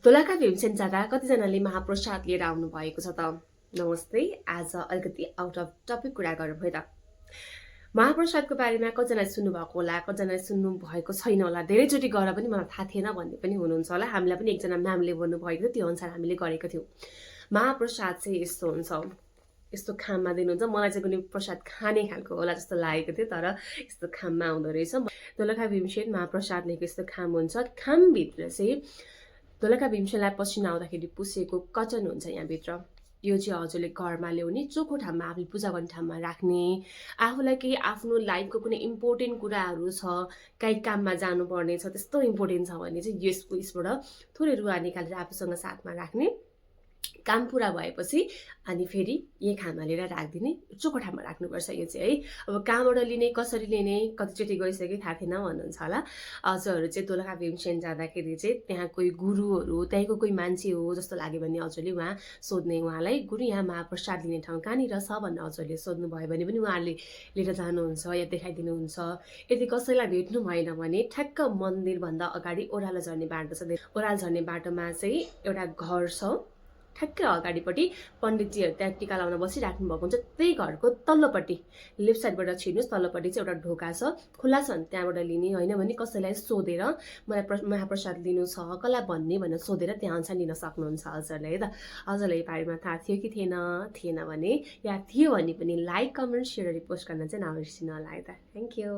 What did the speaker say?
दोलखा भीमसेन जाँदा कतिजनाले महाप्रसाद लिएर आउनु भएको छ त। नमस्ते, आज अलिकति आउट अफ टपिक कुरा गर्नुभयो त। महाप्रसादको बारेमा कतिजनाले सुन्नुभएको होला, कतिजनाले सुन्नु भएको छैन होला, धेरैचोटि गरेर पनि मलाई थाहा थिएन भन्ने पनि हुनुहुन्छ होला। हामीलाई पनि एकजना म्यामले भन्नुभएको थियो, त्यो अनुसार हामीले गरेको थियौँ। महाप्रसाद चाहिँ यस्तो हुन्छ, यस्तो खाममा दिनुहुन्छ। मलाई चाहिँ कुनै प्रसाद खाने खालको होला जस्तो लागेको थियो, तर यस्तो खाममा आउँदो रहेछ। दोलखा भीमसेन महाप्रसाद लेखेको यस्तो खाम हुन्छ। खामभित्र चाहिँ दोलखा भीमसेनलाई पसिना आउँदाखेरि पुसेको कटन हुन्छ यहाँभित्र। यो चाहिँ हजुरले घरमा ल्याउने, चोखो ठाउँमा आफूले पूजा गर्ने ठाउँमा राख्ने, आफूलाई केही आफ्नो लाइफको कुनै इम्पोर्टेन्ट कुराहरू छ, कहीँ काममा जानुपर्ने छ, त्यस्तो इम्पोर्टेन्ट छ भने चाहिँ यसबाट थोरै रुवा निकालेर आफूसँग साथमा राख्ने। काम पुरा भएपछि अनि फेरि यही खाममा लिएर राखिदिने, चोखो ठाउँमा राख्नुपर्छ यो चाहिँ है। अब कहाँबाट लिने, कसरी लिने, कतिचोटि गइसके थाहा थिएन भन्नुहुन्छ होला। हजुरहरू चाहिँ दोलखा भीमसेन जाँदाखेरि चाहिँ त्यहाँ कोही गुरुहरू, त्यहीँको कोही मान्छे हो जस्तो लाग्यो भने हजुरले उहाँ सोध्ने, उहाँलाई गुरु यहाँ महाप्रसाद लिने ठाउँ कहाँनिर छ भनेर हजुरले सोध्नुभयो भने पनि उहाँले लिएर जानुहुन्छ या देखाइदिनुहुन्छ। यदि कसैलाई भेट्नु भएन भने ठ्याक्क मन्दिरभन्दा अगाडि ओह्रालो झर्ने बाटो छ। ओह्रालो झर्ने बाटोमा चाहिँ एउटा घर छ, ठ्याक्कै अगाडिपट्टि पण्डितजीहरू त्यहाँ टिका लाउन बसिराख्नु भएको हुन्छ। त्यही घरको तल्लोपट्टि लेफ्ट साइडबाट छिर्नुहोस्, तल्लोपट्टि चाहिँ एउटा ढोका छ, खुल्ला छ भने त्यहाँबाट लिने, होइन भने कसैलाई सोधेर मलाई महाप्रसाद लिनु छ कसलाई भन्ने भनेर सोधेर त्यहाँ अनुसार लिन सक्नुहुन्छ हजुरले है त। हजुरलाई यो बारेमा थाहा थियो कि थिएन? थिएन भने या थियो भने पनि लाइक, कमेन्ट, सेयर, रिपोस्ट गर्न चाहिँ नबिर्सिनु होला है त। Thank you.